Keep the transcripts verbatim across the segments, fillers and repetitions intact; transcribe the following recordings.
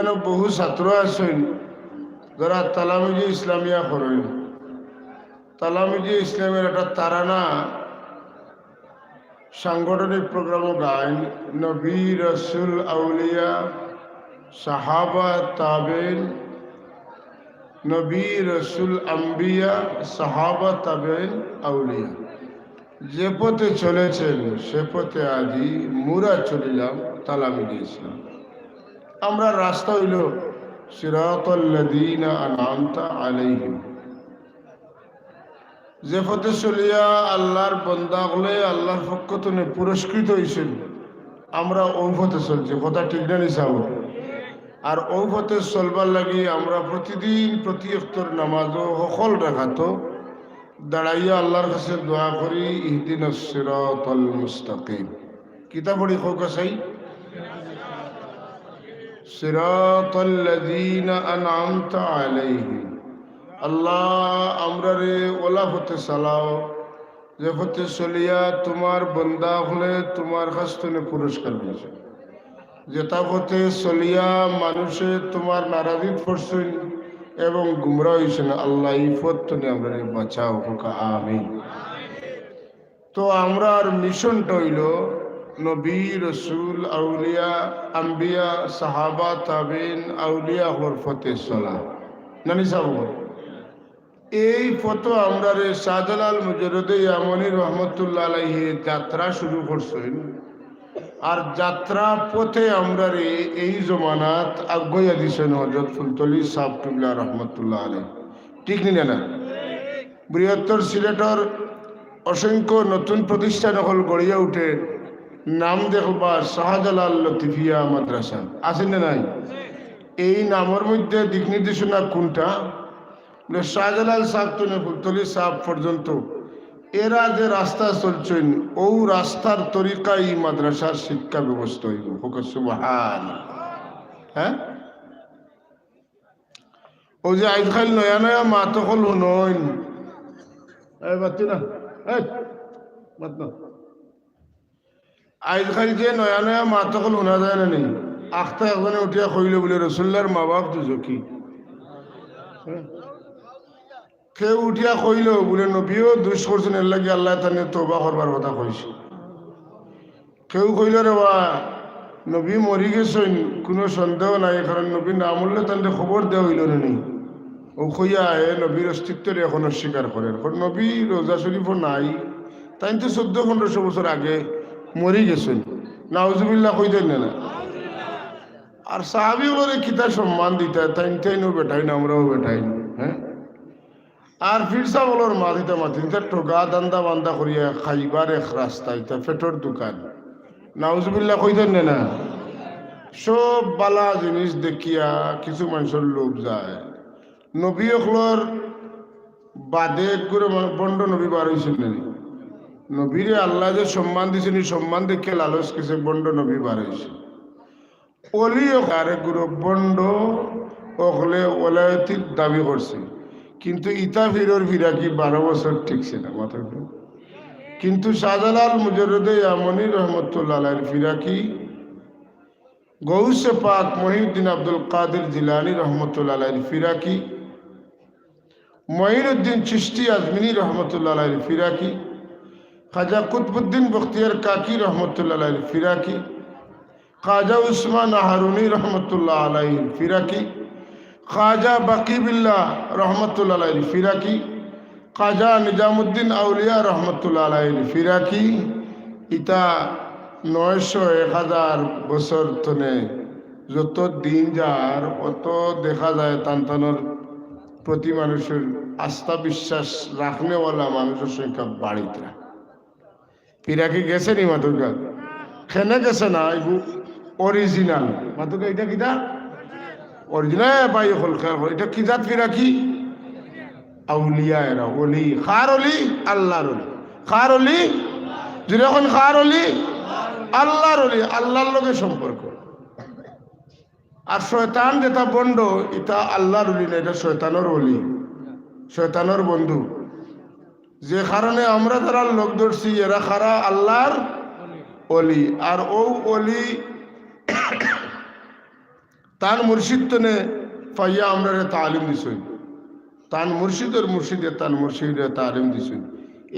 এখানো বহু ছাত্র আছইন, যারা তালামিজে ইসলামিয়া করইন। তালামিজে ইসলামের একটা তারানা সাংগঠনিক প্রোগ্রামও গাইন, নবী, রসুল, আউলিয়া, সাহাবা, তাবেইন, নবী, রসুল, আম্বিয়া, সাহাবা, তাবেইন, আউলিয়া। যে পথে চলেছেন, সে পথে আজি মুরা চলিলাম, তালামিজে ইসলাম। আমরার রাস্তা অইলো সিরাতাল্লাযীনা আনআমতা আলাইহিম। যে পথে চলিয়া আল্লাহর বন্দা অকলে আল্লাহর পক্ষ থনে পুরস্কৃত অইছইন, আমরা অউ পথে চলছি। কথা ঠিক না নি সাব? আর অউ পথে চলবার লাগি আমরা প্রতিদিন প্রতি ওয়াক্তর নামাজো হকল রাকাতো দাঁড়াইয়া আল্লাহর কাছে দোয়া করি, ইহদিনাস সিরাতাল মুস্তাকিম। কিতা পড়ি কউক্কা চাই? সিরাতাল্লাযীনা আনআমতা আলাইহিম। আল্লাহ, আমরারে অলা পথে চালাও, যে পথে চলিয়া তুমার বন্দা অকলে তুমার কাছ থনে পুরস্কার পাইছে। যেতা পথে চলিয়া মানুষে তুমার নারাজিত পড়ছইন এবং গুমরা অইছইন, আল্লাহ, ই পথ থনে আমরারে বাঁচাও, কউক্কা আমিন। তো আমরার মিশনটা অইলো নবী, রসুল, আউলিয়া, আম্বিয়া, সাহাবা, তাবেইন, আউলিয়া অকলর পথে চলা। না নি সাব? এই পথো আমরারে শাহজালাল মুজাররদে ইয়ামনি রহমতুল্লাহ আলাইহি যাত্রা শুরু করছইন, আর যাত্রা পথে আমরারে এই জমানাত আগুয়াইয়া দিছইন হযরত ফুলতলি সাব কিবলা রহমতুল্লাহ আলাইহি। ঠিক নি না? বৃহত্তর সিলেটর অসংখ্য নতুন প্রতিষ্ঠান অকল গড়িয়া উঠে, নাম দেখবা শাহজালাল লতিফিয়া মাদ্রাসা, আছে না নাই? এই নামর মধ্যে দিক নির্দেশনা কোনটা? বলে, শাহজালাল সাব থনে ফুলতলি সাব পর্যন্ত এরা যে রাস্তা চলছইন, অউ রাস্তার তরিকায় ই মাদ্রাসার শিক্ষা ব্যবস্থা অইবো। কউক্কা সুবহান। হ্যাঁ, অউ যে আইজকাইল নয়া নয়া মাত অকল হুনইন, এই মাতইন না, এই মাত না। আইজকাইল যে নয়া নয়া মাত অকল হুনা যায় না নি? আখতা একজনে উঠিয়া কইলো বুলে, "রসুলুল্লাহর মা-বাপ দুজখি।" হ্যাঁ? কেউ উঠিয়া কইলো বুলে, "নবীও দুষ করছইন, এরলাগি আল্লায় তানরে তওবা করবার কথা কইছে।" কেউ কইলো, "রে বা, নবী মরি গেছইন, কুনু সন্দেহ নাই, কারণ নবী না মরলে তানরে খবর দেওয়া অইলো না নি।" অউ কইয়া এ নবীর অস্তিত্বরে অখন অস্বীকার করের। অখন নবী রওজা শরীফো নাই, তাইন তো চৌদ্দ পনরোশো বছর আগে মরি গেছইন। নাউজুবিল্লাহ কইতা নি না? আর সাহাবী অকলরে কিতা সম্মান দিতা, তাইন তাইনও বেটাইন, আমরাও বেটাইন, হ্যাঁ? আর পীর সাব অকলর মাত ইতা মাতইন, ইতা ঠগা ধান্দা বান্দা করিয়া খাইবার এক রাস্তা, ইতা পেটর দোকান। নাউজুবিল্লাহ কইতা নি না? সব বালা জিনিস দেখিয়া কিছু মানষর লোভ যায়। নবী অকলর বাদে এক গুরু মা-, ভন্ড নবী বার অইছইন না নি? নবীরে আল্লায় যে সম্মান দিছইন, ই সম্মান দেখিয়া লালচ গেছে, ভন্ড নবী বার অইছে। অলি অকল আরেক গুরু ভন্ড অকলে ওলায়তির দাবি করছে, কিন্তু ইতা পীরর ফিরাকি বারো বছর টিকছে না, মাত্র। কিন্তু শাহজালাল মুজাররদে ইয়ামনি রহমতুল্লাহ আলাইহির ফিরাকি, গৌসে পাক মহিউদ্দিন আব্দুল কাদের জিলানী রহমতুল্লাহ আলাইহির ফিরাকি, মঈনুদ্দিন চিশতি আজমিনী রহমতুল্লাহ আলাইহির ফিরাকি, খাজা কুতবুদ্দিন বখতিয়ার কাকি রহমতুল্লাহ আলাইহির ফিরাকি, খাজা উসমান হারুনী রহমতুল্লাহ আলাইহির ফিরাকি, খাজা বাকি বিল্লাহ রহমতুল্লাহ আলাইহির ফিরাকি, খাজা নিজামুদ্দিন আউলিয়া রহমতুল্লাহ আলাইহির ফিরাকি, ইতা নয়শো এক হাজার বছর থনে যত দিন যার, অত দেখা যায় তান তানর প্রতি মানুষর আস্থা বিশ্বাস রাখনেওয়ালা মানুষর সংখ্যা বাড়িতরা। ফিরাকি গেছে নি মাতুক্কা? কেনে গেছে না, ইগু original। মাতুক্কা ইটা কিতা? Original। এ ভাই অকল, খেয়াল করো, ইটা কি জাত ফিরাকি? আউলিয়া এরা, অলি। কার অলি? আল্লাহর অলি। কার অলি? জোরে কইন, কার অলি? আল্লাহর অলি। আল্লাহর লগে সম্পর্ক। আর শয়তান যেটা ভন্ড, ইটা আল্লাহর অলি না, ইটা শয়তানর অলি, শয়তানর বন্ধু। যে কারণে আমরা যারার লগ ধরছি, এরা কারা? আল্লাহর অলি। আর অউ অলি তান মুর্শিদ তনে পাইয়া আমরারে তালিম দিছইন, তান মুর্শিদর মুর্শিদে তান মুর্শিদরে তালিম দিছইন।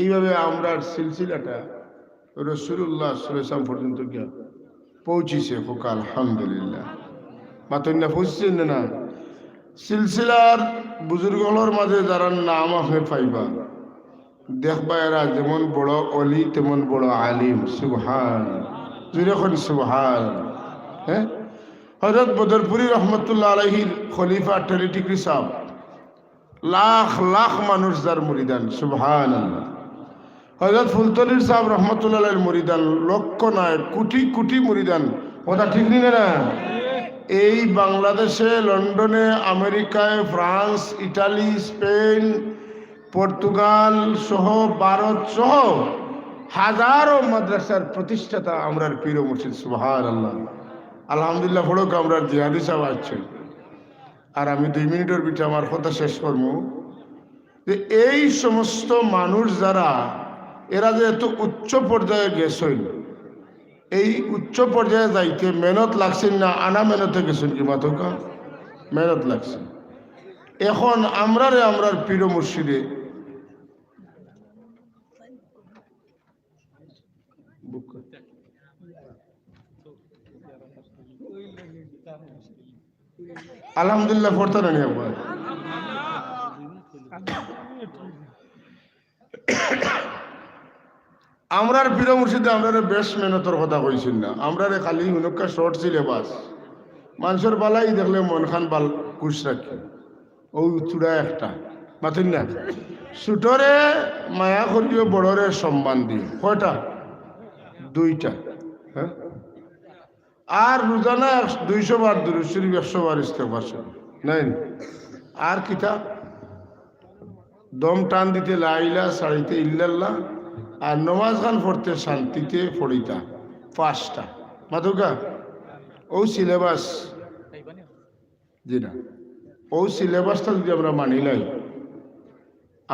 এইভাবে আমরার সিলসিলাটা রসুলুল্লাহ সাল্লাল্লাহু আলাইহি ওয়াসাল্লাম পর্যন্ত গিয়া পৌঁছিছে। হোক আলহামদুলিল্লাহ। মাতইন না, পৌঁছিছে না? সিলসিলার বুজুর্গ অকলর মাঝে যারার নাম আপনে পাইবা, দেখবা এরা যেমন বড় অলি তেমন বড় আলিম। সুবহান। জোরে কইন সুবহান। হ্যাঁ, হযরত বদরপুরি রহমতুল্লাহ আলাইহির খলিফা টেলিটিকরি সাহেব, লাখ লাখ মানুষ যার মুরিদান। সুবহানাল্লাহ। হযরত ফুলতলির সাহেব রহমতুল্লাহ আলাইহির মুরিদান লক্ষ নয়, কোটি কোটি মুরিদান। কথা ঠিক নি না? এই বাংলাদেশে, লন্ডনে, আমেরিকায়, ফ্রান্স, ইটালি, স্পেন, পর্তুগাল সহ, ভারত সহ হাজারো মাদ্রাসার প্রতিষ্ঠাতা আমরার পীর ও মুর্শিদ। সুবহানাল্লাহ। আলহামদুলিল্লাহ পড়ুক আমরার জিহাদি সাহেব আছইন। আর আমি দুই মিনিটর ভিতরে আমার কথা শেষ করমু, যে এই সমস্ত মানুষ যারা, এরা যে এত উচ্চ পর্যায়ে গেছইন, এই উচ্চ পর্যায়ে যাইতে মেহনত লাগছইন না, আনা মেহনতে গেছইন কি মাতউক্কা? মেহনত লাগছে। এখন আমরারে আমরার পীর ও মুর্শিদে আলহামদুলিল্লাহ পড়তা না নি আবার? আমরার পীর ও মুর্শিদে আমরারে বেশ মেহনতর কথা কইছইন না, আমরারে খালি হুনক্কা শর্ট সিলেবাস, মানষর বালাই দেখলে মন খান বাল খুশ রাখি। ও চূড়া একটা, মাতইন না? ছোটরে মায়া করিও, বড়রে সম্মান দিও। কয়টা? দুইটা। হ্যাঁ, আর রোজানা এক-, দুইশো বার দুরূদ শরীফ, একশো বার ইস্তেগফার শরীফ। নাই নি? আর কিতা? দম টান দিতে লা ইলাহা, ছাড়িতে ইল্লাল্লাহ, আর নমাজ খান পড়তে শান্তিতে পড়িতা। পাঁচটা। মাতউক্কা? ও সিলেবাস। জি না। ও সিলেবাসটা যদি আমরা মানিলাই,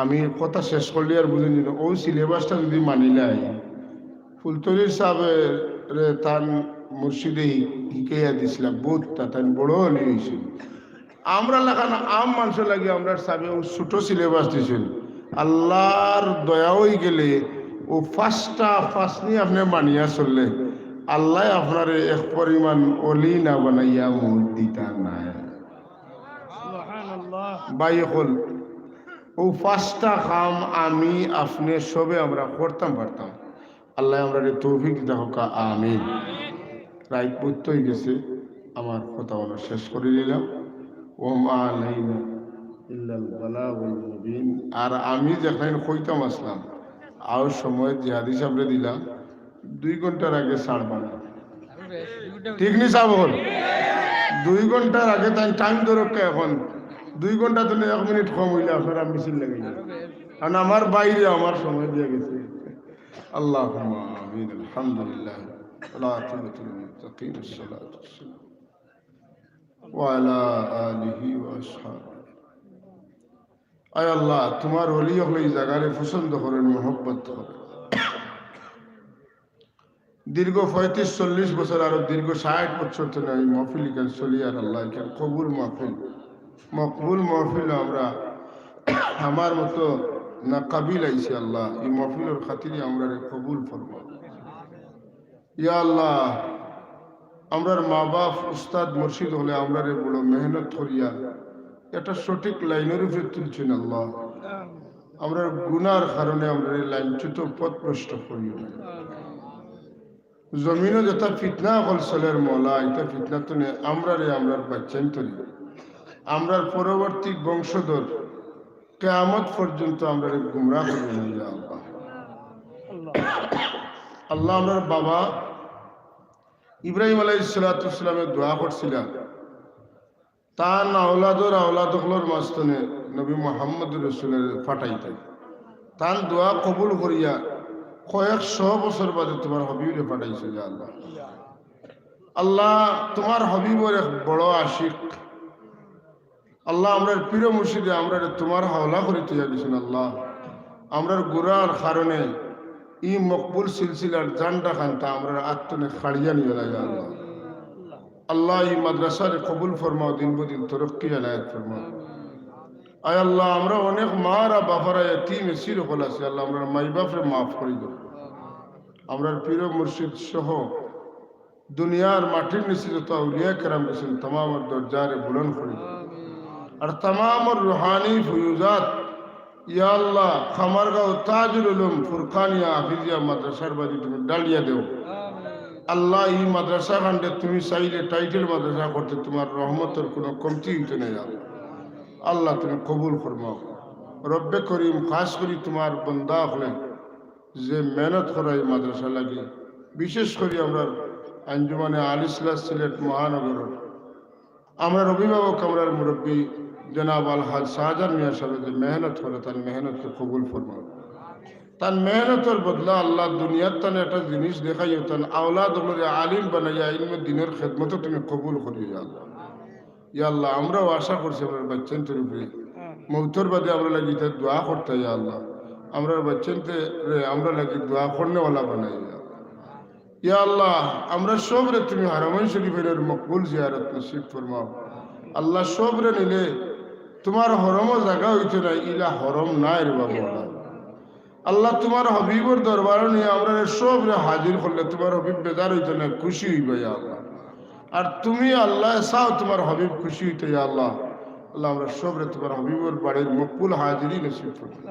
আমি কথা শেষ করলে আর বুঝইন নি, ও সিলেবাসটা যদি মানিলাই, ফুলতলির সাহেবরে তান মুর্শিদে হি-, হিকাইয়া দিছিলা, বুঝতা, তান বড় অলি অইছইন। আমরা লাখান আম মানষর লাগি আমরার সাহেবে ও ছোট সিলেবাস দিছইন। আল্লাহর দয়া অইগেলে ও পাঁচটা পাঁচনি আপনে মানিয়া চললে, আল্লায় আপনারে এক পরিমাণ অলি না বানাইয়া মউত দিতা নায়। সুবহানাল্লাহ। ভাই অকল, ও পাঁচটা কাম আমি আপনে সবে আমরা করতাম পারতাম। আল্লায় আমরারে তৌফিক দিতা হোক, আমিন। রাইত বইত অইগেছে, আমার কথা অনো শেষ করি দিলাম। ওয়া মা আলাইনা ইল্লাল বালাগুল মুবিন। আর আমি যেখান কইতাম আছলাম, আরো সময় জিহাদি সাহেবরে দিলাম, দুই ঘন্টার আগে ছাড়বা না। ঠিক নি সাহেব অকল? দুই ঘন্টার আগে তাইন টাইম ধরউক্কা এখন। দুই ঘন্টা তনে এক মিনিট কম অইলে আপনারা মিছিল লাগাইবা। কারণ আমার বাইরে আমার সময় দিয়া গেছে। আল্লাহুম্মা আমিন। আলহামদুলিল্লাহ। ওয়াল আকিবাতু লিল মুত্তাকিন। ওয়াসসালাতু ওয়াসসালামু ওয়া আলা আলিহি ওয়া আসহাবিহি। আয় আল্লাহ, তুমার ওলি অকলে ই জাগারে পছন্দ করইন, মহব্বত করইন। দীর্ঘ পঁয়ত্রিশ চল্লিশ বছর, আরো দীর্ঘ ষাট বছর তনে ই মহফিল ইখান চলিয়ার, আল্লাহ ইখান কবুল মহফিল, মকবুল মহফিল। আমরা আমার মতো না কাবিল আইছি, আল্লাহ ই মহফিলর খাতিরে আমরারে কবুল ফরমাও। ইয়া আল্লাহ, আমরার মা বাপ, উস্তাদ, মুর্শিদ অকলে আমরারে বড় মেহনত করিয়া একটা সঠিক লাইনর উপরে তুলছইন আল্লাহ। আমরার গুনার কারণে আমরারে লাইনচ্যুত, পথভ্রষ্ট করিও না। জমিনো যেতা ফিতনা অকল চলের মওলা, ইতা ফিতনা তনে আমরারে, আমরার বাচ্চাইন্তরে, আমরার পরবর্তী বংশধর কিয়ামত পর্যন্ত আমরারে গুমরাহ করিও না, ইয়া আল্লাহ। আল্লাহ, আমরার বাবা ইব্রাহিম আলাইহিস সালাতু ওয়াস সালামে দোয়া করছিলা, তান আওলাদর আওলাদ অকলর মাঝখানে নবী মুহাম্মদুর রাসূলরে পাঠাইতা। তান দোয়া কবুল করিয়া কয়েক শো বছর বাদে তুমার হাবিবরে পাঠাইছো, ইয়া আল্লাহ। আল্লাহ, তুমার হাবিবর এক বড় আশিক, আল্লাহ, আমরার পীর মুর্শিদে আমরারে তুমার হাওলা করি থইয়া গেছইন। আল্লাহ, আমরার গুনার কারণে ই মকবুল সিলসিলার ঝান্ডা খানতা আমরার আত তনে কাড়িয়া নিও না, ইয়া আল্লাহ। আল্লাহ, ই মাদ্রাসারে কবুল ফরমাও, দিন বদিন তরক্কি এনায়েত ফরমাও। আয় আল্লাহ, আমরা অনেক মার আর বাফারা এতিম এসির হকল আছি, আল্লাহ, আমরার মাই বাফরে মাফ করি দেও। আমরার পীর মুর্শিদ সহ দুনিয়ার মাটির নিচে যত আউলিয়া কেরাম গেছেন, তামামর দরজারে বুলন্দ করি দেও। আর তামামর রুহানি ফয়ুজাত, ইয়া আল্লাহ, খামারগাঁও তাজুল উলুম ফুরকানিয়া হাফিজিয়া মাদ্রাসার বাড়ি তুমি ডালিয়া দেও। আল্লাহ, ই মাদ্রাসা খানরে তুমি চাইলে টাইটেল মাদ্রাসা করতে, তোমার রহমতর কোনো কমতি হইতো না, ইয়া আল্লাহ। আল্লাহ, তুমি কবুল ফরমাও। রব্বে করিম, খাস করি তোমার বন্দা হকলে যে মেহনত করা ই মাদ্রাসা লাগি, বিশেষ করি আমরার আঞ্জুমানে আল ইসলাহ সিলেট মহানগরর আমরার অভিভাবক, আমরার মুরব্বী জনাব আলহাজ শাহজাহান মিয়া সাহেব যে মেহনত করে, তান মেহনতরে কবুল ফরমাও। তান মেহনতর বদলা আল্লাহ দুনিয়ার তান একটা জিনিস দেখাইও, তান আওলাদ হকলরে আলিম বানাইয়া ইলমে দিনর খেদমতো তুমি কবুল করিও, ইয়া আল্লাহ। ইয়া আল্লাহ, আমরাও আশা করছি আমরার বাচ্চাইন্তর উপরে, মৌতর বাদে আমরার লাগি ইতা দোয়া করতা, ইয়া আল্লাহ। আমরার বাচ্চাইন্তরে আমরার লাগি দোয়া করনেওয়ালা বানাইও, ইয়া আল্লাহ। ইয়া আল্লাহ, আমরা সবরে তুমি হারামাইন শরীফের মকবুল জিয়ারত নসিব ফরমাও। আল্লাহ, সবরে নিলে তোমার হরমও জাগা হইতো না, ইলা হরম নাই রে বাবা। আল্লাহ, তোমার হাবিবর দরবারো নিয়া আমরারে সবরে হাজির করলে তোমার হাবিব বেজার হইতো না, খুশি হইবা, ইয়া আল্লাহ। আর তুমি আল্লাহ চাও তোমার হাবিব খুশি হইতো, ইয়া আল্লাহ। আল্লাহ, আমরা সবরে তোমার হাবিবর বাড়ির মকবুল হাজিরি নসিব ফরমাও।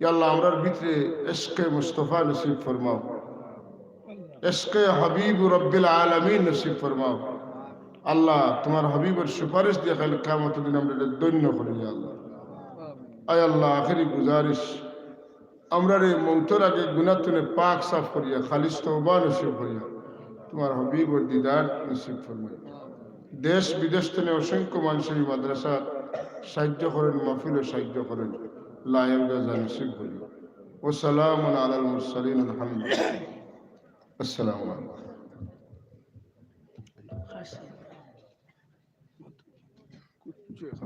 ইয়া আল্লাহ, আমরার ভিতরে ইশকে মুস্তফা নসিব ফরমাও, ইশকে হাবিব রব্বিল আলামিন নসিব ফরমাও। আল্লাহ, তোমার হাবিবর সুপারিশ দিয়া কাইল কিয়ামতর দিন আমরারে ধন্য করো, ইয়া আল্লাহ। আয় আল্লাহ, আখেরি গুজারিশ, আমরারে মৌতর আগে গুনাহ থনে পাক সাফ করিয়া, খালিস তওবা নসিব করিয়া, তোমার হাবিবর দিদার নসিব ফরমাও। দেশ বিদেশ থনে অসংখ্য মানুষ এই মাদ্রাসা সাহায্য করেন, মাহফিলও সাহায্য করেন, লায়াম জাযা নসিব করিও। ওয়া সালামুন আলাল মুরসালিন, আলহামদুলিল্লাহ। আসসালামু আলাইকুম।